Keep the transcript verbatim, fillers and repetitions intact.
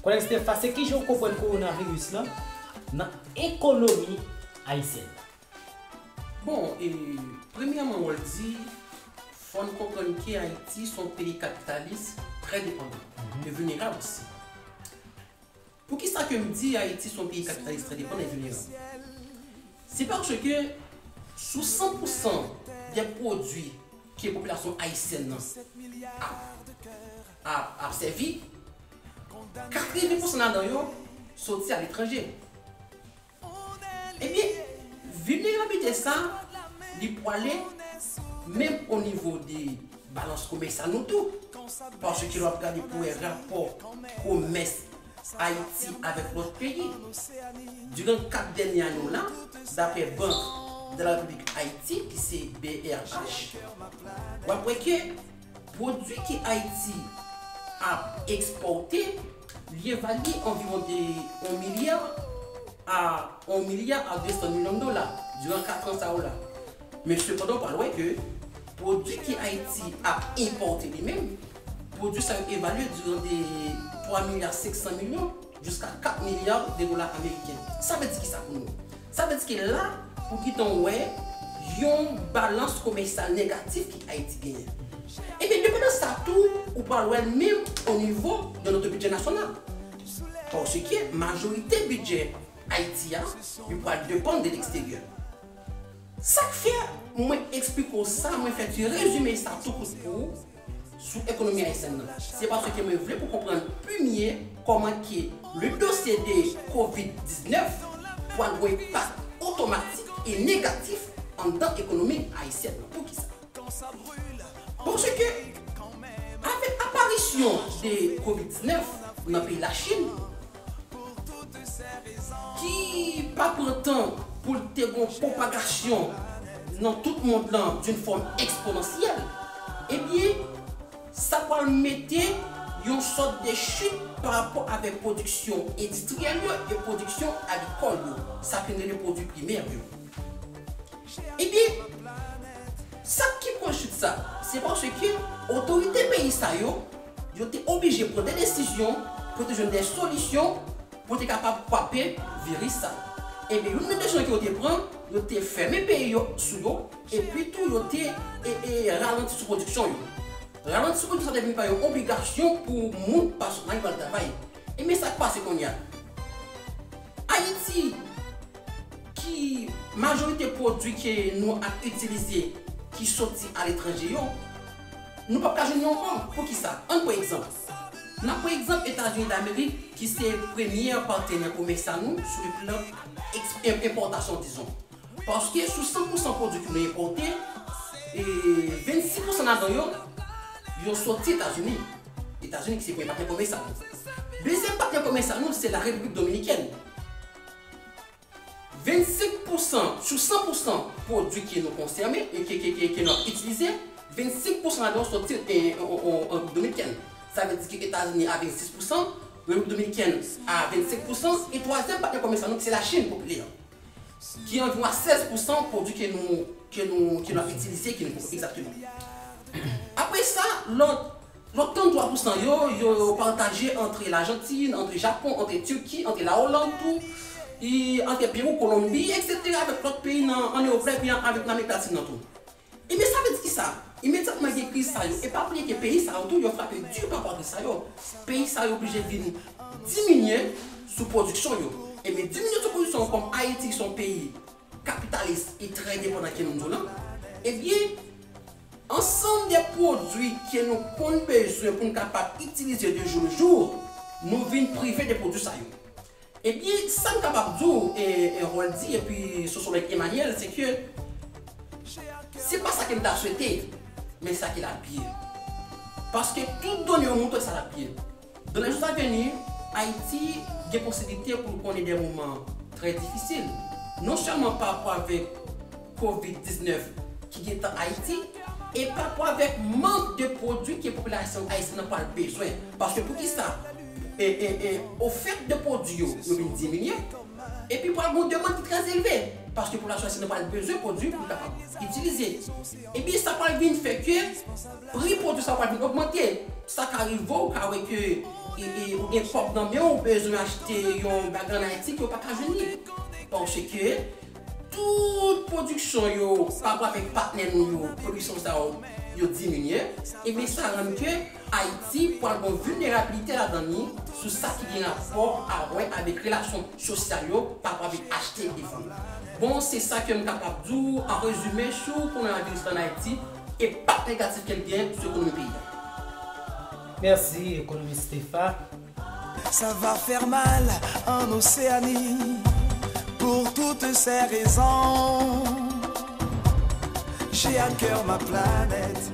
Kolèg Stefa, se kijan w konprann kowonaviris lan nan ekonomi ayisyèn nan? Bon, e, premyèman, Roldy, fò n konprann ke Ayiti se yon peyi kapitalis trè depandan e vilnerab osi. Poukisa ke m di Ayiti se yon peyi kapitalis trè depandan e vilnerab? Se paske sou san pousan de pwodui ke popilasyon ayisyèn nan ap, ap, ap sèvi, katrevyen pousan ladan yo soti aletranje. Ebyen, vilnerabilite sa, li pwale menm o nivo de balans komèsyal nou tou. Paske lè w ap gade pou wè rapò komès Ayiti avèk lòt peyi, diran kat dènye ane yo la, daprè Bank de la Repiblik Ayiti, ki se B R H, w ap wè ke pwodui ke Ayiti ap ekspòte, li evalye anviwon de yon milya a yon milya a de san milyon dola diran kat an sa yo la. Men sepandan, w pral wè ke pwodui ke Ayiti ap enpòte li menm, pwodui sa yo evalye diran de twa milya senk san milyon jiska kat milya de dola ameriken. Sa vle di kisa pou nou? Sa vle di ke la, ou gentan wè yon balans komèsyal negatif ke Ayiti genyen. Ebyen, depandans sa tou, ou pral wè l menm o nivo de notre bidjè nasyonal. Paske majorite bidjè Ayiti a, li pral depann de leksteryè. Sa k fè mwen eksplike w sa, mwen fè ti rezime sa tou kout pou ou sou ekonomi ayisyèn nan. Se paske mwen vle pou konprann pi mye kòman ke le dosye de kovid diznèf pral gen yon enpak otomatik e negatif anndan ekonomi ayisyèn nan. Poukisa? Paske, avèk aparisyon de kovid diznèf nan peyi Lachin, ki pa pran tan pou l te gon pwopagasyon nan tout mond lan d'une forme exponentielle, ebyen, sa pral mete yon sòt de chit pa rapò avèk pwodiksyon endistriyèl yo e pwodiksyon agrikòl yo, sa ke n rele pwodui primè yo. Ebyen, sa ki pran chit sa, se paske otorite peyi sa yo, yo te oblije pran de desizyon pou te jwenn de solisyon pou te kapab kwape viris sa. Ebyen, youn nan desizyon ke yo te pran, yo te fèmen peyi yo sou yo, epi tou yo te e, e, ralanti sou pwodiksyon yo. Ralanti sou pwodiksyon sa te vin pa yon obligasyon pou moun pa sot nan pral travay. Ebyen, sa k pase kounye a? Ayiti, ki majorite pwodui ke nou ap itilize ki soti aletranje yo, nou p ap ka jwenn yo ankò. Poukisa? Ann pran egzanp. N ap pran egzanp Etazini Damerik, ki se premyè patnè komèsyal nou sou le plan eks-, enpòtasyon, dizon. Paske sou san pousan pwodui ke nou enpòte, e vennsis pousan ladan yo, yo soti Etazini. Etazini ki se premye patnè komèsyal nou. Dezyèm patnè komèsyal nou, se la Repiblik Dominikèn. Vennsenk pousan sou san pousan pwodui ke nou konsome e ke, ke, ke, ke nou ap itilize, vennsenk pousan ladan yo soti e, o, o, o, an Repiblik Dominikèn. Sa vle di ke Etazini a vennsis pousan, Repiblik Dominikèn a vennsenk pousan, e twazyèm patnè komèsyal nou, se Lachin popilè, ki anviwon a sèz pousan pwodui ke nou, ke nou, ke nou ap itilize, ke nou egzakteman. Apre sa, lòt, lòt tranntwa pousan yo, yo pataje antre Lajantin, antre Japon, antre Tiki, antre Laoland tou, e antre Pewou, Kolonbi, etsetera, avèk lòt peyi nan, ann Ewòp la, epi avèk nan Amerik Latin nan tou. Ebyen, sa vle di kisa? Imedyatman gen kriz sa yo, e pa bliye ke peyi sa yo tou, yo frape di pa rapò a kriz sa yo. Peyi sa yo oblije vin diminye sou pwodiksyon yo. Ebyen, diminye sou pwodiksyon yo, kòm Ayiti se yon peyi kapitalis e trè depandan ke nou di w lan, ebyen, ansanm de pwodui ke nou konn bezwen pou n kapab itilize de jou le jou, nou vin prive de pwodui sa yo. Ebyen, sa m kapab di w, e, e Roldy epi sosyològ Emmanuel, se ke se pa sa ke m ta swete, men sa ke l ap ye. Paske tout done yo montre sa l ap ye. Dans les jours à venir, Ayiti gen posiblite pou l konnen de moman trè difisil, non sèlman pa rapò avèk kovid diznèf ki gentan Ayiti, e pa rapò avèk mank de pwodui ke popilasyon ayisyèn nan pral bezwen. Paske poukisa? E, e, e, ofèt de pwodui yo, yo vin diminye, epi pral gen yon demann ki trè elve. Paske popilasyon ayisyen nan pral bezwen pwodui pou l kapab itilize. Ebyen, sa pral vin fè ke pri pwodui sa pral vin ogmante. Sa ka rive w ka wè ke e, e, ou gen kòb nan men w, ou bezwen achte yon bagay ann Ayiti ke w pa ka jwenn li. Paske tout pwodiksyon yo, pa rapò avèk patnè nou yo, pwodiksyon sa yo, yo diminye. Ebyen, sa rann ke Ayiti pral gen yon vilnerabilite ladan li sou sa ki gen rapò a wè avèk relasyon sosyal yo pa rapò avèk achte e vann. Bon, se sa ke m kapab di w an rezime sou kowonaviris la ann Ayiti, enpak negatif ke l gen sou ekonomi peyi a. Mèsi, ekonomis Stefa. Ça va faire mal en Océanie. Pour toutes ces raisons, j'ai à cœur ma planète.